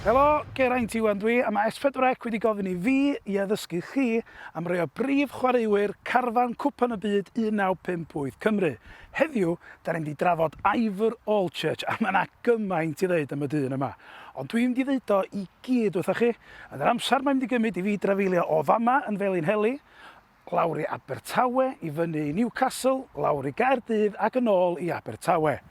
Helo, Geraint Iwan dwi, a mae S4C wedi gofyn i fi i addysgu chi am rai o brif chwaraewyr carfan Cwpan y Byd 1958 Cymru. Heddiw, da ni'n mynd i drafod Ivor Allchurch, a mae yna gymaint i ddeud am y dyn yma. Ond dwi'n mynd i ddeud o i gyd wrthoch chi, yn yr amser mae'n mynd i gymryd i fi drafeilio o fama yn Felinheli, lawr i Abertawe, i fyny i Newcastle, lawr i Gaerdydd ac yn ôl i Abertawe.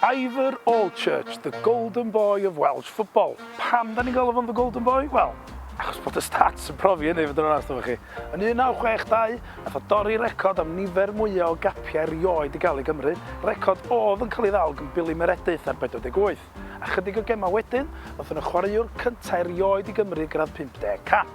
Ivor Allchurch, the golden boy of Welsh football. Pam da ni'n galw fo'n the golden boy? Wel, achos bod y stats yn profi hynny, fod yn onest efo chi. Yn 1962, nath o dorri record am nifer mwyaf o gapiau erioed i gael i Gymru, record oedd yn cael ei ddal gan Billy Meredith ar 48. A chydig o gemau wedyn, ddoth yn y chwaraewr cyntaf erioed i Gymru gyrraedd 50 cap.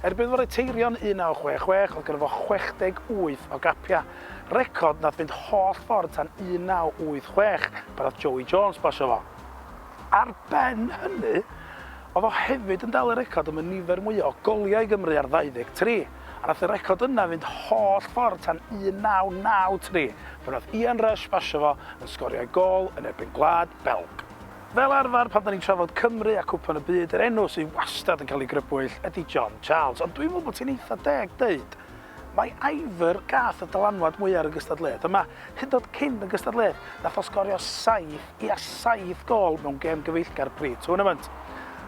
Erbyn fore Teirion 1966, oedd gynno fo 68 o gapiau. Record nath fynd holl ffordd tan 1986, pan nath Joey Jones basio fo. Ar ben hynny, oedd o hefyd yn dal y record am y nifer mwyaf o goliau i Gymru ar 23. A nath y record yna fynd holl ffordd tan 1993, pan nath Ian Rush basio fo yn sgorio ei gôl yn erbyn Gwlad Belg. Fel arfer, pan da ni'n trafod Cymru a Cwpan y Byd, yr enw sydd wastad yn cael ei grybwyll ydy John Charles, ond dwi'n meddwl bod ti'n eitha deg deud mai Ivor gath y dylanwad mwyaf ar y gystadleuaeth yma. Hyd yn oed cyn y gystadleuaeth, nath o sgorio 7 ia 7 gôl mewn gêm gyfeillgar pre-tournament.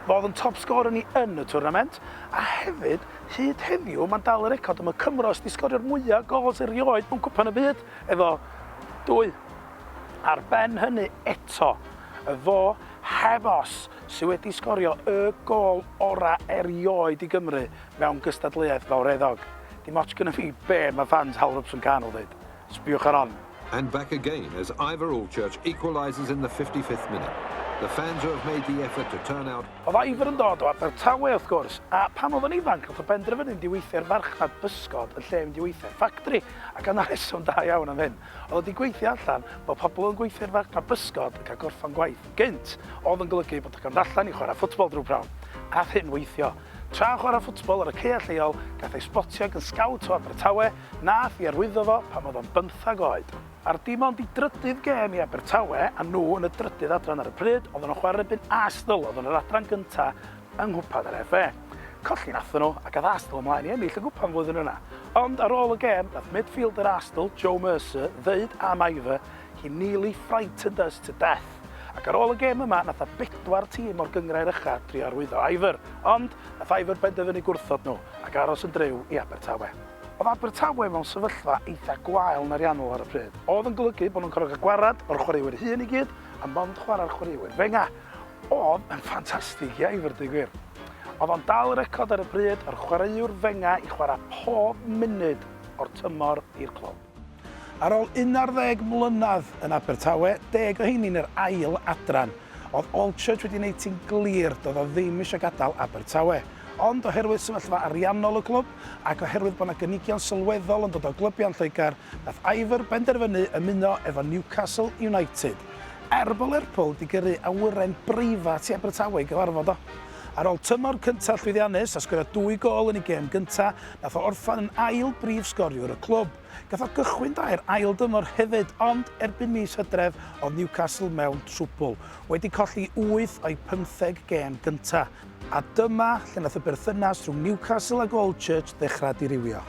Fo oedd yn top scorer ni yn y tournament, a hefyd, hyd heddiw, mae'n dal y record am y Cymro sydd wedi sgorio'r mwyaf gols erioed mewn Cwpan y Byd, efo dwy. Ar ben hynny eto, y fo, heb os, sydd wedi sgorio y gôl orau erioed i Gymru mewn gystadleuaeth fawreddog. Dim ots gynna fi be mae fans Hal Robson Kanu ddeud. Sbiwch ar hon. And back again as Ivor Allchurch equalises in the 55th minute. The fans who have made the effort to turn out. Oedd Ivor yn dod o Abertawe wrth gwrs, a pan oedd o'n ifanc nath o benderfynu mynd i weithio i'r farchnad bysgod yn lle mynd i weithio i'r ffactri, ac oedd 'na reswm da iawn am hyn. Oedd o 'di gweithio allan bod pobl yn gweithio i'r farchnad bysgod yn cael gorffan gwaith yn gynt, oedd yn golygu bod o'n cael mynd allan i chwarae ffwtbol drwy pnawn. Ath hyn weithio. Tra'n chwarae ffwtbol ar y caeau lleol, gath ei sbotio gan sgowt o Abertawe, nath i arwyddo fo pan oedd o'n bymthag oed. Ar dim ond i drydydd gêm i Abertawe, a nhw yn y drydydd adran ar y pryd, oedden nhw'n chwarae erbyn Arsenal, oedd yn yr adran gynta yng Nghwpan yr FA. Colli nathon nhw, ac ath Arsenal ymlaen i ennill y gwpan flwyddyn yna. Ond ar ôl y gêm, nath midfielder Arsenal, Joe Mercer, ddeud am Ivor, He nearly frightened us to death. Ac ar ôl y gêm yma, nath 'na bedwar tîm o'r gynghrair ucha drio arwyddo Ivor. Ond, nath Ivor benderfynu gwrthod nhw, ac aros yn driw i Abertawe. Oedd Abertawe mewn sefyllfa eitha gwael yn ariannol ar y pryd. Oedd yn golygu bod nhw'n gorfod cael gwarad o'r chwaraewyr hŷn i gyd, a mond chwarae'r chwaraewyr fenga. Oedd yn ffantastig i Ivor, deud gwir. Oedd o'n dal y record ar y pryd o'r chwaraewr fenga i chwarae pob munud o'r tymor i'r clwb. Ar ôl 11 mlynedd yn Abertawe, deg o heini'n yr ail adran, oedd Allchurch wedi wneud ti'n glir doedd o ddim eisiau gadael Abertawe. Ond oherwydd sefyllfa ariannol y clwb, ac oherwydd bod 'na gynigion sylweddol yn dod o glybiau yn Lloegr, nath Ivor benderfynu ymuno efo Newcastle United. Er bo Lerpwl 'di gyrru awyren breifat i Abertawe i gyfarfod o. Ar ôl tymor cynta llwyddiannus a sgorio dwy gôl yn ei gêm gynta, nath o orffan yn ail brif sgoriwr y clwb. Gath o gychwyn da i'r ail dymor hefyd, ond erbyn mis Hydref oedd Newcastle mewn trwbwl, wedi colli wyth o'i pymtheg gêm gynta. A dyma lle nath y berthynas rhwng Newcastle ag Allchurch ddechrau dirywio.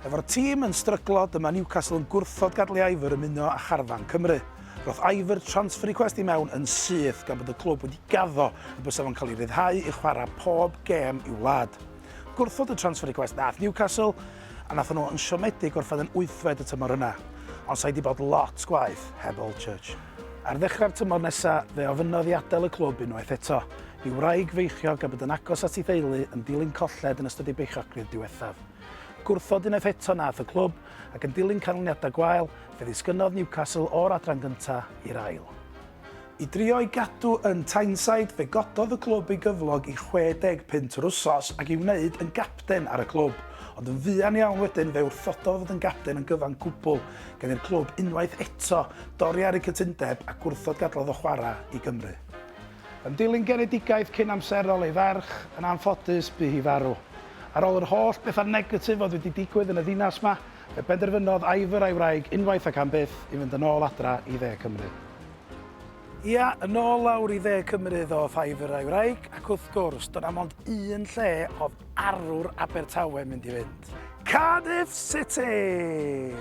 Efo'r tîm yn stryglo, dyma Newcastle yn gwrthod gadael i Ivor ymuno â charfan Cymru. Roth Ivor transfer request i mewn yn syth gan bod y clwb wedi gaddo y bysa fo'n cael ei ryddhau i chwarae pob gêm i'w wlad. Gwrthod y transfer request nath Newcastle, a nathon nhw yn siomedig gorffen yn wythfed y tymor yna. Ond sa'i di bod lot gwaeth heb Allchurch. Ar ddechrau'r tymor nesa, fe ofynnodd i adael y clwb unwaith eto. I wraig feichiog a bod yn agos at ei theulu yn dilyn colled yn ystod ei beichiogrwydd diwethaf. Gwrthod unwaith eto nath y clwb, ac yn dilyn canlyniadau gwael, fe ddisgynnodd Newcastle o'r adran gyntaf i'r ail. I drio ei gadw yn Tyneside, fe gododd y clwb ei gyflog i 60 punt yr wsos ac i'w wneud yn gapten ar y clwb. Ond yn fuan iawn wedyn fe wrthododd fod yn gapten yn gyfan gwbl, gan i'r clwb unwaith eto dorri ar eu cytundeb a gwrthod gadael iddo chwarae i Gymru. Yn dilyn genedigaeth cyn-amserol ei ferch, yn anffodus, bu hi farw. Ar ôl yr holl bethau negatif oedd wedi digwydd yn y ddinas 'ma, fe benderfynodd Ivor a'i wraig unwaith ac am byth i fynd yn ôl adra i dde Cymru. Ia, yn ôl lawr i dde Cymru ddoth Ivor a'i wraig, ac wrth gwrs, dyna mond un lle oedd arwr Abertawe mynd i fynd. Cardiff City!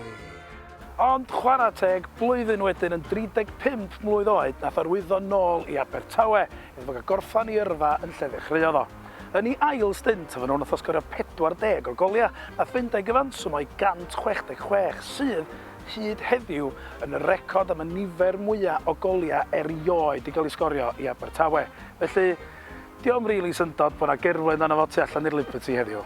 Ond chwarae teg, blwyddyn wedyn yn 35 mlwydd oed, nath arwyddo nôl i Abertawe, iddo fo gael gorffan ei yrfa yn lle ddechreuodd o. Yn ei ail stint efo nhw, nath o sgorio 40 o goliau, nath fynd â'i gyfanswm o'i 166, sydd, hyd heddiw, yn y record am y nifer mwyaf o goliau erioed i gael ei sgorio i Abertawe. Felly, dio'm rili syndod bod 'na gerflun arno fo tu allan i'r Liberty heddiw.